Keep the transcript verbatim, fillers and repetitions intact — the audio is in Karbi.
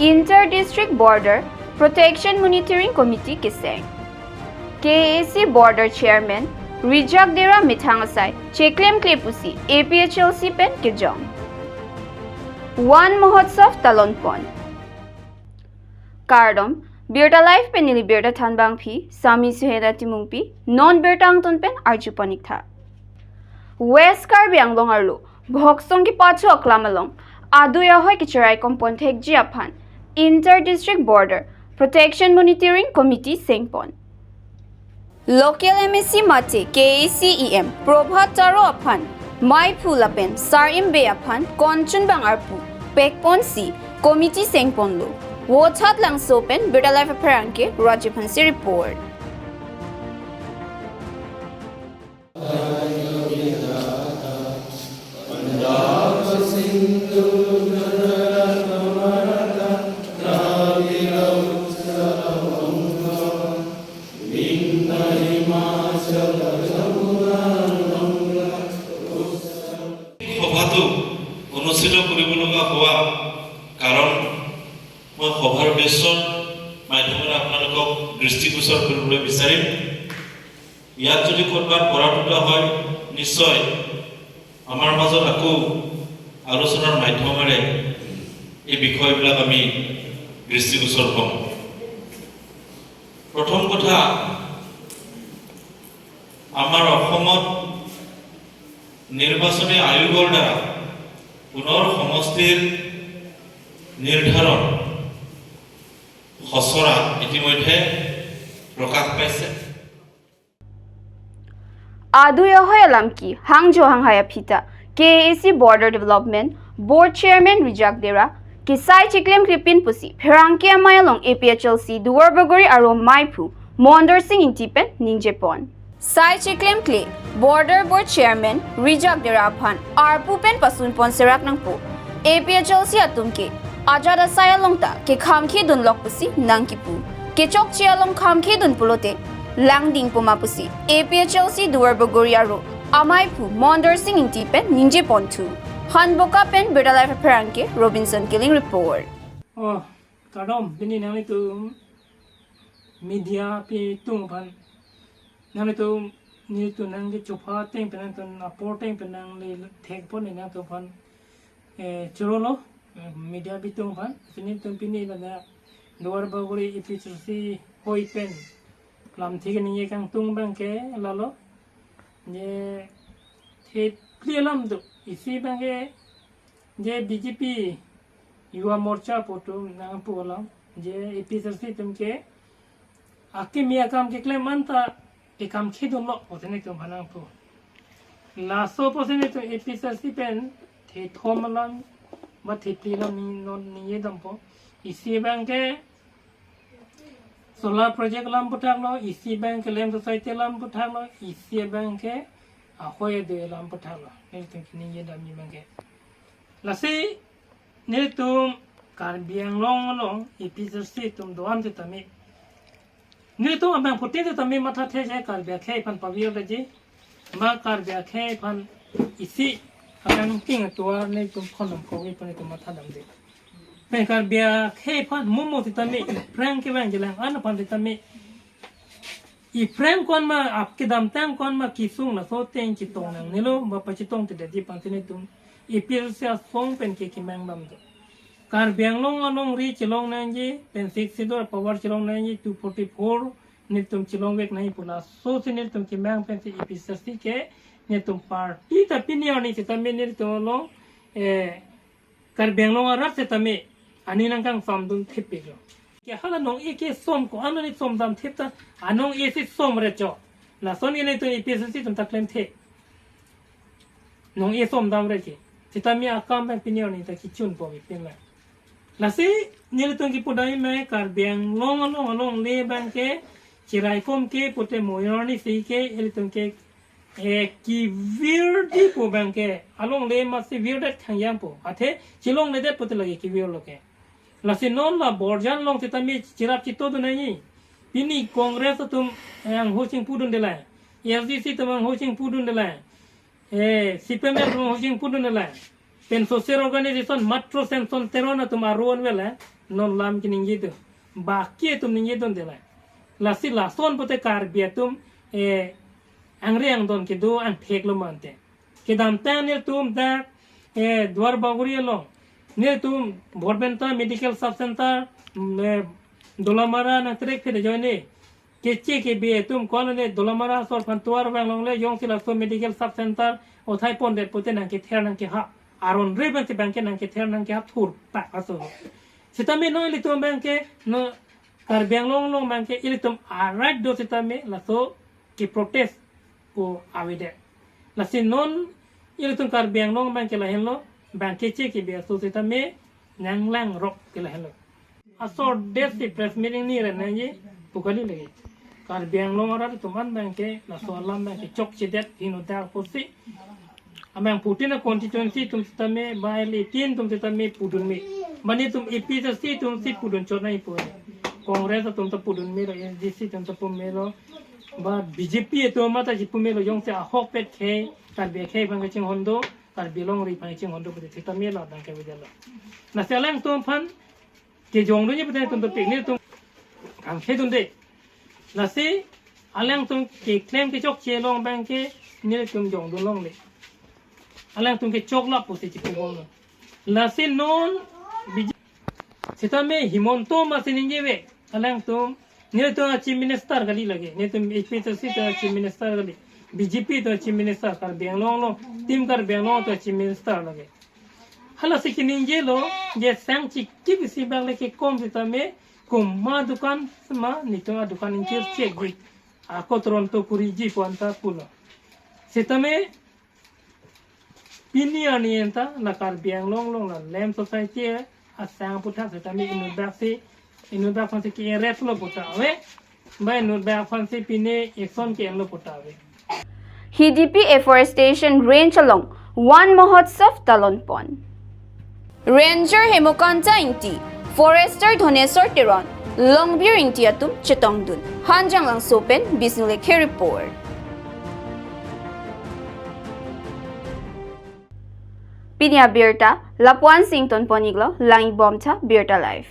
Inter District Border Protection Monitoring Committee keseng. K A A C Border Chairman Rijak Dera methang asai cheklemkle pusi A P H L C pen kejong. Van Mahotsav talonpon. Kardom, Birta Live pen neli Birta Thanbangpi, Sami Suheda Timungpi, non birta angton pen arjupon-ik tha. West Karbi Anglong arlo Bhoksong kepathu aklam along adui ahoi kecherai kompon thekji aphan Inter District Border Protection Monitoring Committee sengpon. Local M A C mate K A A C E M Prabhat Taro aphan maiphu lapen Sarim Bey aphan konchunbang arpu pekponsi committee sengponlo. Vothatlangso pen Birta Live apherangke Rajiv Hanse report. সভাটো অনুষ্ঠিত কৰিব লগা হোৱা কাৰণ মই সভাৰ উদ্দেশ্যৰ মাধ্যমেৰে আপোনালোকক দৃষ্টিগোচৰ কৰিবলৈ বিচাৰিম। ইয়াত যদি ক'ৰবাত বৰাটোটা হয়, নিশ্চয় আমাৰ মাজত আকৌ আলোচনাৰ মাধ্যমেৰে এই বিষয়বিলাক আমি দৃষ্টিগোচৰ হ'ম। প্ৰথম কথা, আমাৰ অসমত নিৰ্বাচনী আয়োগৰ দ্বাৰা পুনৰ সমষ্টিৰ নিৰ্ধাৰণ খচৰা ইতিমধ্যে প্ৰকাশ পাইছে। Adui ahoi alam kehangjo hanghai aphi ta K A A C Border Development Board Chairman Rijak Dera kesai cheklemklepin pusi pherangke amei along A P H L C Duarbagori aro maiphu Mondor Sing Ingti pen ningjepon. Sai cheklemkle Border Board Chairman Rijak Dera aphan arpu pen pasunpon serak nangpo. A P H L C atum ke ajat asai along ta kekhamkhedunlok pusi nangkipu. Kechokche along khamkhedun pulote langdingpo ma pusi A P H L C Duarbagori aro amaiphu Mondor Sing Ingti pen ningjeponthu. Hanboka pen Birta Live apherangke Robinson Killing report. Oh, kardom, pini nanglitum media apitung aphan nanglitum, nelitum nangkechopha ateng pen nangtum apor ateng pen nangle thekpon nangtum aphan, eh, chorolo, eh, media apitung aphan. Pini nelitum pini ladak Duarbagori A P H L C hoi pen lamthe keningje kangtung abangke lalo. Je thepli alam do, isi abangke je B J P Yuva Morcha pu atum nangpu alam, je A P H L C atum ke akimi akam keklem anta ekam khedunlok pusi nelitum aphan nangpu. Laso pusi nelitum A P H L C pen thethom alam ba thepli alam ni non ningjedampo. Isi abangke solar project alam aphuthak lo, isi abangke Lem Society alam aphuthak lo, isi abangke ahoi adui alam aphuthak lo. Nelitum keningjedamji abangke. Lasi nelitum Karbi Anglong along A P H L C atum do-an sitame, nelitum abangphutin sitame mathathe je Karbi akhei aphan pavir daji. Ma Karbi akhei aphan isi akangting atovar nelitum khonam kogi aphan nelitum mathadamde. Pen Karbi akhei aphan momo sitame, iphrang kevang jilang an aphan sitame, iphrang ko-an ma, ap kedamtang ko-an ma kesung laso ateng chetong nangnelo, ba pachetongtedetji aphansi nelitum A P H L C asong pen ke kemangdam do. Karbi Anglong alongri chelong nangji, pen Sixth Schedule power chelong nangji, two forty-four nelitum chelongvek nangji pu lasosi nelitum kemang pensi A P H L C ke nelitum party ta pini arni sitame nelitum along, eh, Karbi Anglong arat sitame aning nangkangsamdun thepiklo. Ke hala nong-e ke som ko-an ani somdam thep ta, anong-e si somre cho. Lason nelitum A P H L C atum ta klemthe. Nong-e somdamre ke. Sitame akam abang pini arni ta kechunpo mi pinlang. Lasi nelitum kipudai me Karbi Anglong along alongle abangke chiraikom ke pute moyor ni si ke ilitum ke, eh, kevirji pu abangke alongle masi virdet thangjang pu. Athe chelongledet pute lake kevirlo ke. Lasi non la Borjan along sitame chirap chitodun nangji. Pini Congress atum, eh, angho chingpudunde lang. A S D C atum angho chingpudunde lang. Eh, C P M atum angho chingpudunde lang. Pen social organization matro Samson Teron atum aron vela non lam keningje do. Baki atum ningje dundela. Lasi lason pute Karbi atum, eh, angre angdon kedo angthek lo mante. Kedamtang nelitum dak, eh, Duar Bagori along, nelitum Bhorbenta Medical Sub Center, mm, eh, Dolamara nangtrek phe ajoine keche kebe atum ko-an ne Dolamara asor aphan tovar vang longle, jongsi laso Medical Sub Center othai pondet pute nangkether nangkehap. Aron re abang si abangke nangkether nangkehap thurpak aso. Sitame non ilitum abangke, non Karbi Anglong along abangke ilitum a-right do sitame laso keprotest ko avedet. Lasi non ilitum Karbi Anglong abangke lahenlo, abangke keche kebe aso sitame nanglangrok ke lahenlo. Asor det si press meeting ni ren nangji pu kali lagi. Karbi Anglong arat atum an abangke laso alam abangke chokchedet hingno dak pusi. Amang Putin a-constituency atum sitame, ba L eighteen atum sitame pudun me. Mane itum A P H L C atum si pudun chot nai pu. Congress atum ta pudun melo, A D C atum ta pudun melo. Ba B J P atum mata ji pudun melo, jongsi ahokpet akhei, Karbi akhei abangke chinghon do, Karbi longri abangke chinghon do pute sitame la abangke avedet lo. Lasi alangtum aphan kejongdunji pute itum topik nelitum kangkhedunde. Lasi alangtum keklem kechokche along abangke nelitum jongdun longle. Alangtum kechoklap pusi chipubom lo. Lasi non B J P sitame Himanta ma si ningje ave. Alangtum, nelitum a-Chief Minister kali lagi. Nelitum A P H L C atum a-Chief Minister kali. B J P atum a-Chief Minister, Karbi Anglong along, Team Karbi Anglong atum a-Chief Minister lagi. Halasi keningjelo, je sang chikip isi bang le kekom sitame, komat adukan ma, nelitum adukan ingkir chekji. Ako Toronto kuriji pu anta pulo. Sitame, pini arni anta la Karbi Anglong along la Lem Society asang aputhak sitame inut bak si, inut bak aphan si ke-arrest lo puta ave. Ba inut bak aphan si pine action ke-en lo puta ave. Hidipi Afforestation Range along Van Mahotsav talon pon. Ranger Hemokanta Ingti, Forester Dhoneswar Teron, Longbir Ingti atum chetongdun. Hanjanglangso pen Bisnu Lekhe report. Pini abirta lapu-an si ingtonpon iklo, lang-ik bomtha, Birta Live.